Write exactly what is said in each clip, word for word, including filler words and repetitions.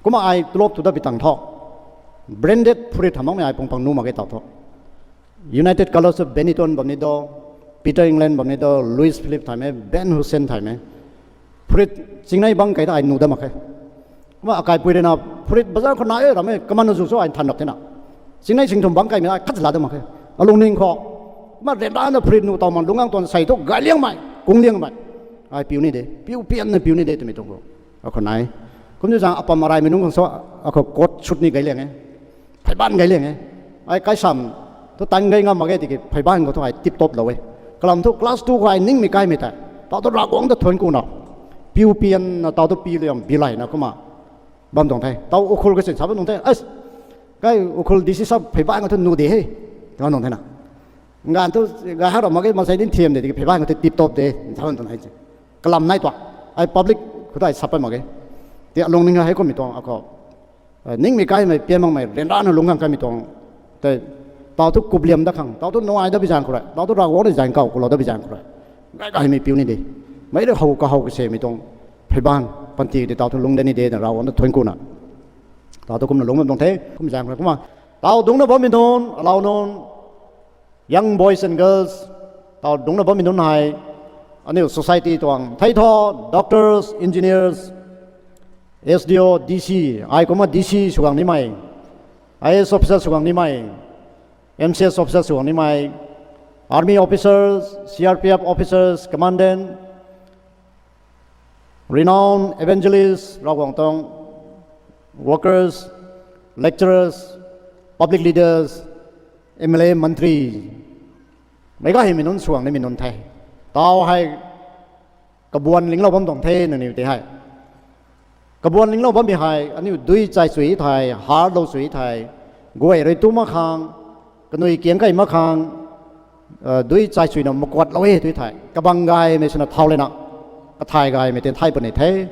Kumna ai tulop thu dat pi tang thu, branded phurit hamh makmei ai pung pang nuh mak ge taw thu. United Colors of Benetton bam ni do, Peter England bam ni do, Louis Philippe thaymei, Ben Hussein thaymei. Phurit chingnei bang kai ta ai nuh dat mak khe. Kumna akaipui rui na phurit bazar khou nai e ram e, kaman zu su ai nthan rap the na. Chingnei sing thum bang kaimei ai khat la dat mak khe. Alungning khou. Kumna ryanrana phurit nuh taw man lungc gang tuang sei thu gay liangmei, kung liangmei. Ai piu ni de, piu pianna piu ni de twmei tuang khou. Akhou nai. Kumna zang apam araimei nunc khang so, akhou coat suit ni gay liang e. Pheyban gay liang e. Ai kaisam thu tan gay ngam mak ge tiki pheyban khou thu ai tip top lou e. Kalam thu class two khou ai ningmei kaimei tei, taw thu Ravguangc ta thuanc kuna, piu pianna taw thu pi liang bi layna kumna bam tuang the. Taw Ukhrul kasin sa bam tuang the. As, kai Ukhrul D C sap pheyban khou thu nuh de he, twna tuang the na. Nganv thu gay hak rap mak ge, maansei din thiam de tiki pheyban khou thu tip top de, sa bam tuang the. Kalam nai tuang. Ai public khou tei sap pat mak ge. Ti alungning hei kummei tuang akhou, ningmei kaimei, pian makmei, ryanrana lungc gang kaimei tuang tei, taw thu kup liam dat khang, taw thu nuai dat bi zaeng khou rui, taw thu Ravguangc rui zaeng kaw kulou dat bi zaeng khou rui, gay gaymei piu ni de. Meic rui how kahow kasemei tuang pheyban, panty di taw thu lungc dat ni de na Ravguangc ta thuanc kuna, taw thu kumna lungc bam tuang the. Kum zaeng khou rui kumna, taw dungcna bammei nunc, alau nunc, young boys and girls, taw dungcna bammei nunc hei, aniu society tuang thei thu, doctors, engineers, S D O, D C, ai kumna D C sw gang nimei, I A S officer sw gang nimei, M C S officer sw gang nimei, army officers, C R P F officers, commandant, renowned evangelists, Ravguangc tuang workers, lecturers, public leaders, M L A, mantri, meic gay hei mei nunc sw gang nimei nunc the. Taw hei kabuan linglou bam tuang the nangniw tei hei. Kabuan linglou bammei hei aniu dui chai sui thei, harlou sui thei, guay rui tu mak khang, kanui kiang kai mak khang, dui chai suina makuatlou e tu thei, kabang gaymei swna thau lana, kathay gaymei tei thay puni the.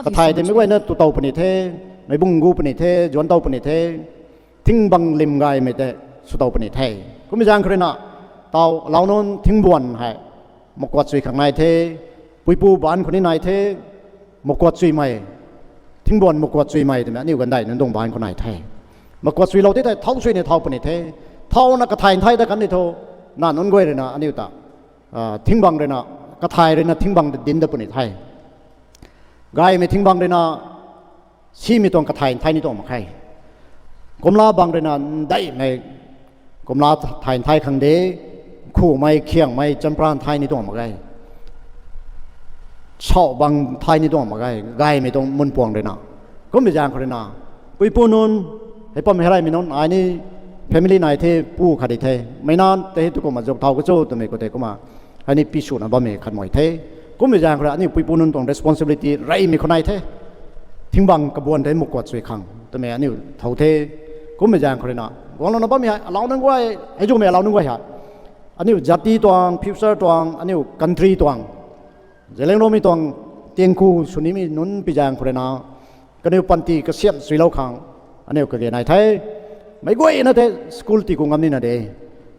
Kathay tei meic guayna tu tow puni the, meic bung gu puni the, zuanc tow puni the, thingbang lim gaymei tei sw tow puni the. Kummei zaeng khou rui na, taw alau nunc thingbuan hei makuat sui khang nai the, puipu baanc khou ni nai the, makuat suimei, thingbuan makuat suimei twmei aniu gandai nunc tuang baanc khou nai the. Makuat suilou tei thei thau suina thau puni the, thauna kathay nthai dat kan ni thu, na nunc guay rui na aniu ta, thingbang rui na, kathay rui na thingbang ta dinc dat puni the. Gaymei thingbang rui na, simei tuang kathay nthai ni tuang mak khe. Kumla bang rui na, ndeihmei, kumla thay nthai khang de, khumei, khiangmei, champra nthai ni tuang mak ge. Sau bang nthai ni tuang mak ge, gaymei tuang munpuang rui na. Kummei zaeng khou rui na, puipu nunc, hei pam hei reymei nunc, ai ni family nai the, pu khat di the, meic na tei hei tu kumna zuk thau ka cho twmei khou tei kumna, ai ni pi swna bammei khat mei the. Kummei zaeng khou rui aniu puipu nunc tuang responsibility reymei khou nai the. Thingbang kabuan tei makuat sui khang twmei aniu thau the. Kummei zaeng khou rui na, guanglouna bammei hei alau nunc guay, hei zumei alau nunc guay hei, aniu jati tuang, future tuang, aniu country tuang, Zeliangrongmei tuang tiangku sw nimei nunc pi zaeng khou rui na, kaniw panty kasiamh suilou khang aniu kage nai the. Meic guayna tei school tii ku ngam nina de.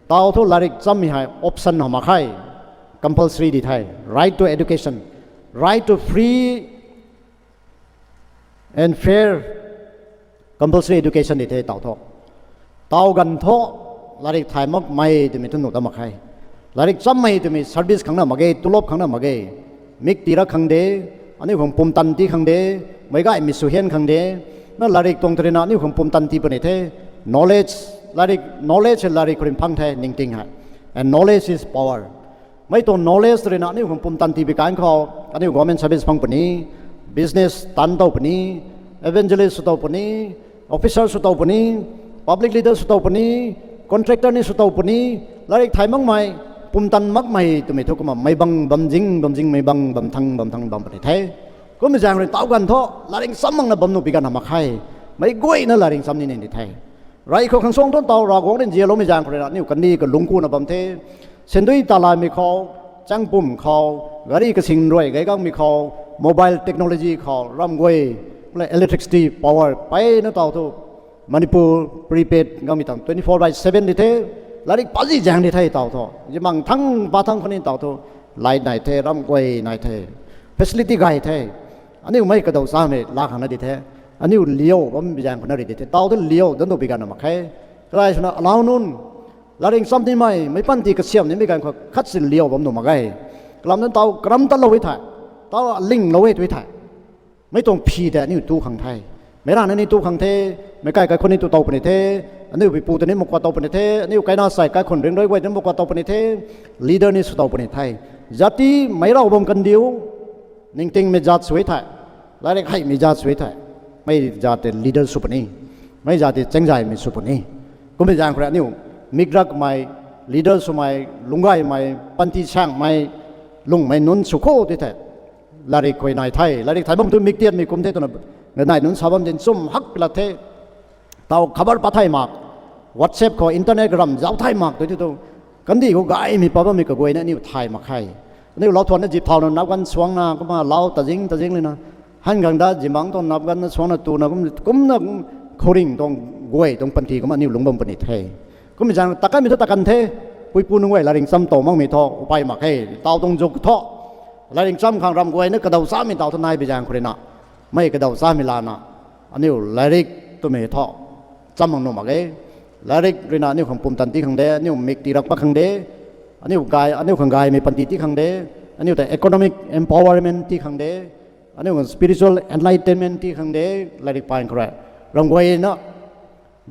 Taw thu latrik chammei hei option hamh mak khe. Compulsory di the. Right to education, right to free and fair compulsory education di the taw thu. Taw ganv thu, latrik thay makmei twmei thu nuh dat mak khe. Latrik chammei twmei service khang na mak ge, tulop khang na mak ge. Mik tii ra khang de, aniu khang pumtan tii khang de, meic gaymei sw hian khang de. Na latrik tuang tei rui na aniu khang pumtan tii puni the. Knowledge, latrik, knowledge hei latrik khou rui phang the, ningting hei. And knowledge is power. Mei tuang knowledge rui na aniu khang pumtan tii bi kan khou, aniu government service phang puni, business tan tow puni, evangelist sw tow puni, officer sw tow puni, public leader sw tow puni, contractor ni sw tow puni, latrik thay makmei, pumtan makmei twmei thu kumna meic bang bam zing, bam zing, meic bang bam thang, bam thang bam puni the. Kummei zaeng rui taw ganv thu, latrik cham makna bam nuh pi ganv hamh mak khe. Meic guayna latrik cham ni ning di the. Rey khou khang suang tuang taw Ravguangc rui nzianloumei zaeng khou rui na aniu kandih kalungc kuna bam the. Sendui talaimei khou, changpum khou, gari kasing ruai gay gangmei khou, mobile technology khou, ram guay, kumna electricity power peyna taw thu, Manipur prepaid gangmei tang twenty four by seven di the. Latrik pazi zaeng di the taw thu, zimang thang pa thang khou ni taw thu, light nai the, ram guay nai the, facility gay the. Aniu mei kadaw chamei laa khang na di the. Aniu liu bam bi zaeng khou na ri di the. Tau the liu dan do bi ganv na mak khe. Karai swna alau nunc, latrik cham nimei, meic panty kasiam nimei ganv khou khat si liu bam nu mak ge. Kalam nunc tau karam ta lou e thei, tau aling lou e tu e thei, mei tuang phi tei aniu tu khang the. Meic rana ni tu khang the, meic kai kaikhun ni tu tow puni the, aniu pipu ta ni makua tow puni the, aniu kaina sai kaikhun ring rui guay ni makua tow puni the, leader ni sw tow puni the. Zati meic rau bam kandiu, ningtingmei zat sw e thei, latrik heimei zat sw e thei, mei zat tei leader sw puni, mei zat tei chengzaymei sw puni. Kummei zaeng khou rui aniu mikrakmei, leader swmei, lungcgaymei, panty sangmei, lungmei nunc sw kho ti the. Latrik khuay nai the, latrik thay bam tu mik tiatmei kum the twna, nai nunc sa bam din chum hak pilat the. Tau khabar pat thei mak, WhatsApp khou internet ram zauc thei mak tu ti tu, kandih khou gaymei pat bammei kaguayna aniu thay mak khe. Aniu lau thuanna zip thau na nap ganv suangna kumna lau tazing tazing lena, han gang da zimang tuang nap ganvna suangna tuna kum, kumna khouringh tuang guay tuang panty kumna aniu lungc bam puni the. Kummei zaeng ta kanmei thu ta kan the, puipu nunc guay latrik cham tow makmei thu upai mak khe, tau tuang zuk thu, latrik cham khang ram guayna kadaw chamei tau thu nai bi zaeng khou rui na, mei kadaw chamei lana, aniu latrik twmei thu cham mak nuh mak ge. Latrik rui na aniu khang pumtan ti khang de, aniu mik ti rak pat khang de, aniu gay, aniu khang gaymei panty ti khang de, aniu ta economic empowerment ti khang de, aniu khang spiritual enlightenment ti khang de, latrik pan khou rui. Ram guayna,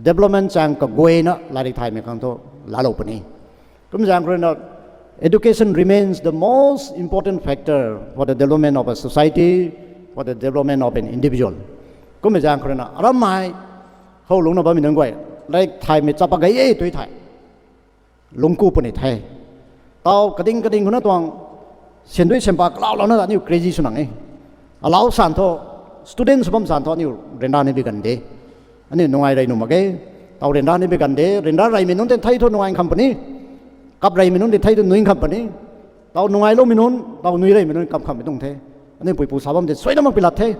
development chang kaguayna latrik thaymei khang thu laalou puni. Kum zaeng khou rui na, education remains the most important factor for the development of a society, for the development of an individual. Kummei zaeng khou rui na, arammei khou lungcna bammei nunc guay, latrik thaymei chap pat gay e tu thei, lungc ku puni the. Tau kading kading khou na tuang, syan dui syan pa kalaulouna aniu crazy sw nang e. Alau san thu, student sw bam san thu aniu ryanra ni bi ganv de. Aniu nungai rey nuh mak ge. Tau ryanra ni bi ganv de, ryanra reymei nunc tei thei thu nungai kham puni. Kap reymei nunc tei thei thu nui kham puni. Tau nungailoumei nunc, tau nui reymei nunc kap khammei tuang the. Aniu puipu sa bam tei suaina mak pilat the.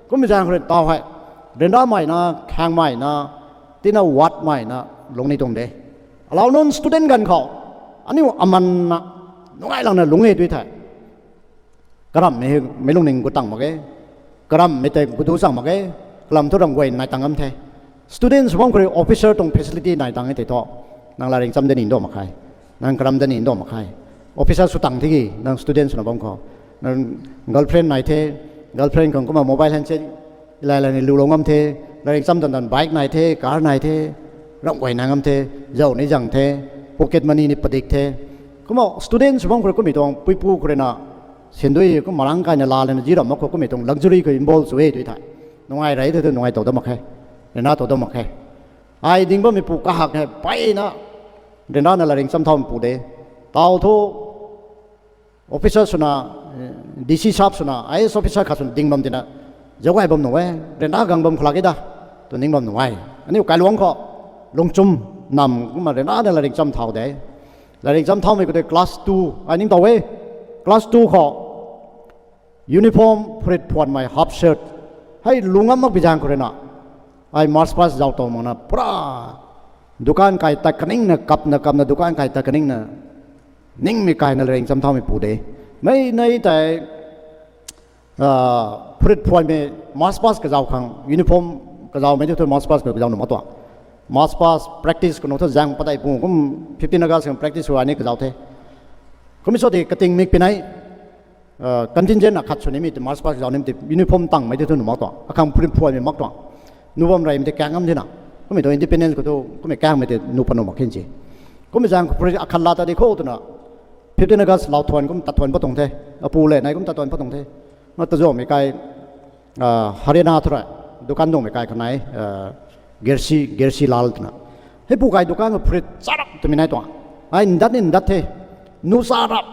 Kummei zaeng khou rui tau hei, ryanramei na, khaengmei na, tina watmei na, lungc ni tuang de. Alau nunc student ganv khou, aniu amanna, nungai langna lungc e tu thei, karamhmei hei meic lungning gut tang mak ge. Karamhmei tei gut du chang mak ge. Kalam thu ram guay nai tang ngam the. Student sw bam khou rui officer tuang facility nai tang e tei thu, nang latrik cham da ni nduh mak khe. Nang karam da ni nduh mak khe. Officer sw tang tiki nang student swna bam khou, nang girlfriend nai the, girlfriend khang kumna mobile handset, ilay lay ni lulou ngam the, latrik cham tan tan bike nai the, car nai the, ram guay nai ngam the, zauh ni zang the, pocket money ni padik the. Kumna student sw bam khou rui kummei tuang puipu khou rui na, syan dui kum marang kaina laa lana zi ram mak khou kummei tuang luxury khou involve sw e tu thei, nungai rey the thu nungai tow da mak khe, ryanra tow da mak khe. Ai ding bammeipu kahak hei peyna, ryanrana latrik cham thaumeipu de. Tau thu officer swna, DC sahab swna, IAS officer khat swna ding bam tina, zauc gay bam nuh e, ryanra gang bam khou lak e da, tw ning bam nuh e. Aniu kailuangc khou, lungchum, nam kumna ryanrana latrik cham thau de. Latrik cham thaumei khou tei class two ai ningtow e. Class two khou uniform, phurit phuanmei, half shirt, hei lu ngam mak bi zaeng khou rui na, ai march past zauc tow makna pura dukan kai tat kaningna, kapna kapna dukan kai tat kaningna, ningmei kaina latrik cham thaumeipu de. Mei nei tei, phurit phuanmei march past kazauh khang, uniform kazauhmei thu march past khou kazauh nuh mak tuang. March past practice kanu thu zaeng padeih pu kum, fifteen August khang practice sw ai ni kazauh the. Kummei sw tei kating mik pinei, contingent akhat sw nimei tei march past kazauh nimei tei uniform tangmei tei thu nuh mak tuang. Akhang phurit phuanmei mak tuang. Nu bam reymei tei kaeng ngam thena. Kummei tuang independence khou thu kummei kaengmei tei nu pat nuh mak khe se. Kummei zaeng khou phurit akhat laa ta di khou twna, fifteen August lau thuan kum tat thuan pat tuang the. Apu le nai kum tat thuan pat tuang the. Kumna tazuanmei kai, Haryana thu rui, dukan dungmei kai kha nai, Gersi, Gersi Lal twna, heipu kai dukan khou phurit charap twmei nai tuang. Ai ndat ni ndat the. Nu charap,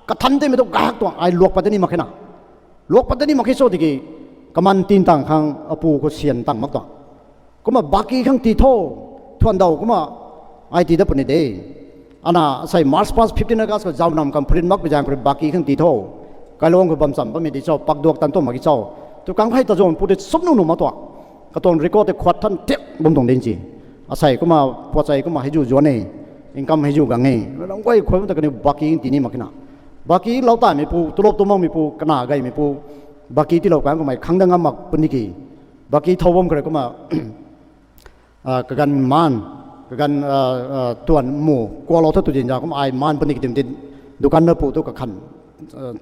kathan timei tu gak tuang, ai luak pat da ni mak khe na. Luak pat da ni mak khe sw tiki, kaman tin tang khang apu khou syan tang mak tuang. Kumna baki khang tii tho, thuan daw kumna, ai tii dat puni de. Ana asei march past, fifteen August khou zauh nam khang phurit mak bi zaeng khou rui baki khang tii tho. Kailuangc khou bam cham bammei di cho, pakduak tan tu mak ki cho, tu kang hei tazuan pu tei sum nuh nuh mak tuang. Katuang record tei khuat than tiak bam tuang din si. Asei kumna, puachei kumna heizu zuan e, income heizu gang e, ram guay khuay bam ta kaniw baki tii ni mak khe na. Baki lou taimeipu, tulop tu makmeipu, kana gaymeipu, baki tiilou kang kamei khang da ngam mak puni ki, Baki thau bam khare kumna, kaganv maan, kaganv tuan mu kualou tha tu dinza kumna ai maan puni kadim ti dukan na pu tu kakhan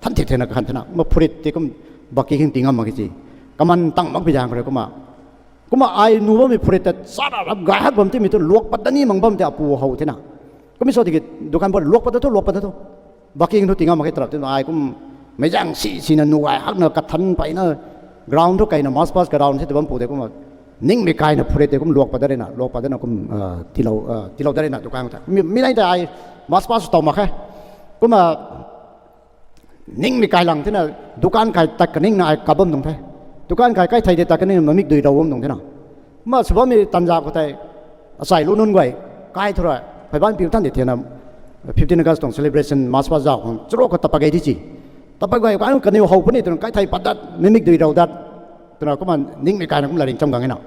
than thik thena kakhan thena kumna phurit ti kum baki khang ti ngam mak ki ti. Kaman tang mak pi zaeng khare kumna, kumna ai nu bammei phurit ta chara rap gay hak bam timei tu luak pat dat ni mang bam tei apu how thena. Kummei sw tiki dukan pu luak pat dat thu luak pat dat thu. Baki khang thu ti ngam mak ki tarap ti ai kum meic zaeng si sina nu gay hakna kathan peyna ground thu keyna march past ground si tu bam pu tei kumna ningmei kaina phurit tei kum luak pat dat rina luak pat datna kum tiilou dat rina dukan ta mi nai tei ai march past taw mak khe. Kumna ningmei kai lang thena dukan kai tat kaningna ai kap bam tuang the. Dukan kai kai thei tei tat kaningna mamik dui rou bam tuang thena. Kumna sw bammei tanza khou tei asei lu nunc guay kai thu rui phey ban piu than di thena fifteen August tuang celebration march past zauc khang charo khou tapat gei di ci. Tapat gay kan kaniw how puni twna kai thei pat dat mamik dui rou dat twna kumna ningmei kaina kum laring cham gang na.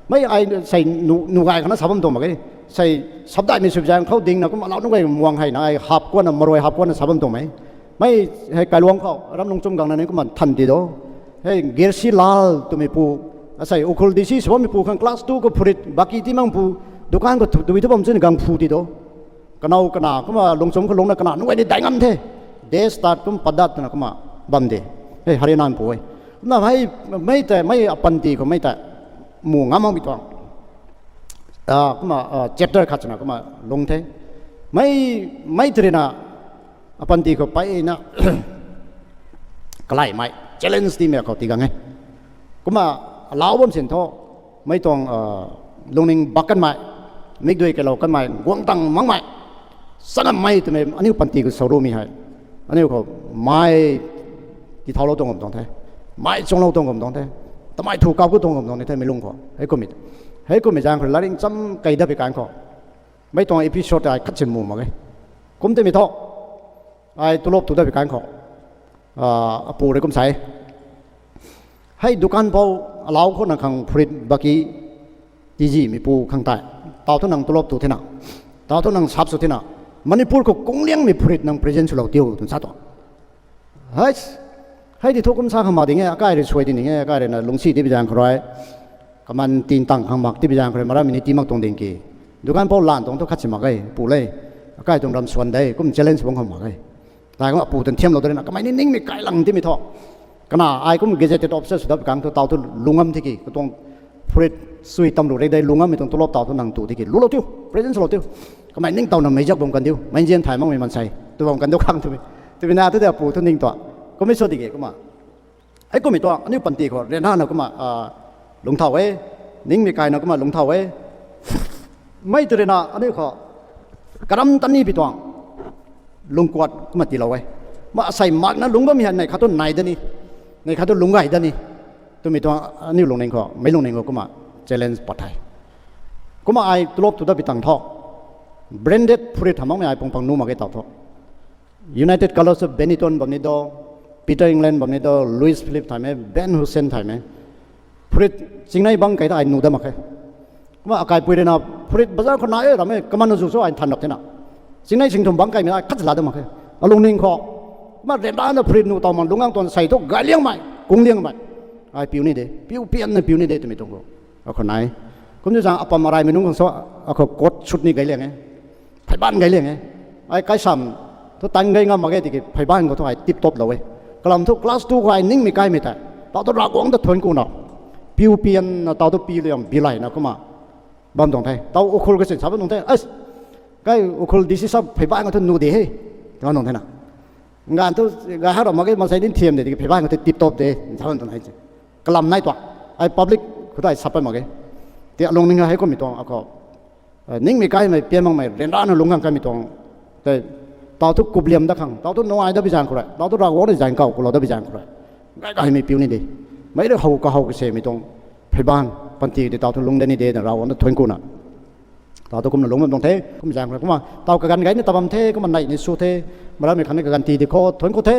Mei ai sei nu gay khana sa bam tuang mak e. Sei sabdaihmei sw zaeng khou dingna kum alau nunc guay muang hei na ai hap kuana marui hap kuana sa bam tuang mei. Mei hei kailuang khou ram nung chum gangna ni kumna than ti do. Hei Gersi Lal twmei pu, asei Ukhrul D C sw bammei pu khang class two khou phurit baki ti mang pu, dukan khou tui thu bam chun gang phu ti do. Kanow kana kumna lungchum khou lungna kana nunc guay ni dai ngam the. Day start kum pat dat twna kumna bam de. Hei Harinan pu e. Kumna hei mei tei mei apanty khou mei tei mu ngam makmei tuang kumna chapter khat swna kumna lung the. Mei, mei tei rina apanty khou peyna kalaimei challenge timei khou ti gang e. Kumna alau bam sin thu mei tuang lungning bak kanmei, mikdui keilou kanmei, guang tang makmei, changammei twmei aniu panty khou saurumei hei aniu khou mei tithaulou tuang kum tuang the, mei chunglou tuang kum tuang the, tamei thu kap khou tuang kum tuang ni the mei lung khou. Hei kummei, hei kummei zaeng khou laring cham kei dat pi kan khou mei tuang episode ai khat sin mu mak e. Kum timei thu ai tulop tu dat pi kan khou apu rui kum sa e, hei dukan pou alau khou nang khang phurit baki tizihmei pu khang tei, tau thu nang tulop tu thena, tau thu nang sap sw thena, Manipur khou kungliangmei phurit nang present swlou tiu twna sa tuang. Hei, hei ti thu kum sa khang mak ding e, akai rui suai ti ning e, akai rui na lungcsi tibi zaeng khou rui, kaman tin tang khang mak tibi zaeng khou rui marammei ni ti mak tuang ding ki. Dukan pou lan tuang thu khat si mak e pu le, akai tuang ram swan de kum challenge bang khang mak e. Tei kum apu tan thiamlou dat rina kamei ni ningmei kai lang timei thu, kana ai kum gazetted officer sw dat pi kan thu tau thu lungam tiki katuang phurit sui tam lu re dei lungammei tuang tulop tau thu nang tu tiki lulou tiu, present swlou tiu. Kamei ningtowna meic zak bam kan diu, meic nzian thay makmei maansei tu bam kan diu khang twmei, twmei na thu de apu thu ning tua. Kummei sw tiki kumna hei kummei tuang aniu panty khou ryanrana kumna lungcthau e, ningmei kaina kumna lungcthau e. Mei tei rina aniu khou karam tani pi tuang lungkuat kumna tiilou e. Ma asei makna lungc bammei hei neih khat thu nai dat ni, neih khat thu lungc gay dat ni twmei tuang aniu lungning khou, meic lungning khou kumna challenge pat the. Kumna ai tulop tu dat pi tang thu, branded phurit hamh makmei ai pung pang nu mak ge tau thu. United Colors of Benetton bam ni do, Peter England bam ni do, Louis Philippe thaymei, Ben Hussein thaymei, phurit chingnei bangc kei ta ai nu dat mak khe. Kumna akaipui rui na phurit bazar khou nai e rammei kaman zu sw ai nthan rap thena, chingnei singthum bangc keimei ai khat la dat mak khe. Alungning khou kumna ryanrana phurit nu taw mang lungc gang tuang sei thu gay liangmei, kung liangmei, ai piu ni de, piu pianna piu ni de twmei tuang khou akhou nai. Kumna zaeng apam araimei nunc khang sw, akhou coat suit ni gay liang e, pheyban gay liang e. Ai kaisam thu tan gay ngam mak ge tiki pheyban khou thu ai tip top lou e. Kalam thu class two khou ai ningmei kaimei tei tau thu Ravguangc ta thuanc kuna, piu pianna tau thu pi liam bilayna kumna bam tuang the. Tau Ukhrul kasin sa bam tuang the, kai Ukhrul D C sap pheyban khou thu nu de he, twna tuang thena. Nganv thu gay hak ra mak ge, maansei din thiam de tiki pheyban khou thu tip top de sa bam tuang the. Kalam nai tuang, ai public khou thu ai sap pat mak ge. Ti alungning hei kummei tuang akhou ningmei kaimei pian makmei ryanrana lungc gang kaimei tuang tei, tau thu kupliam dat khang, tau thu nuai dat pi zaeng khou rui, tau thu Ravguangc rui zaeng kau kulou dat pi zaeng khou rui, gay gaymei piu ni de. Meic rui how kahow kasemei tuang pheyban panty tei tau thu lungc dat ni de twna Ravguangc ta thuanc kuna, tau thu kumna lungc bam tuang the. Kum zaeng khou rui kumna tau kaganv gay ni ta bam the, kumna neih ni sw the, marammei khang ni kaganv ti di khou thuanc ku the.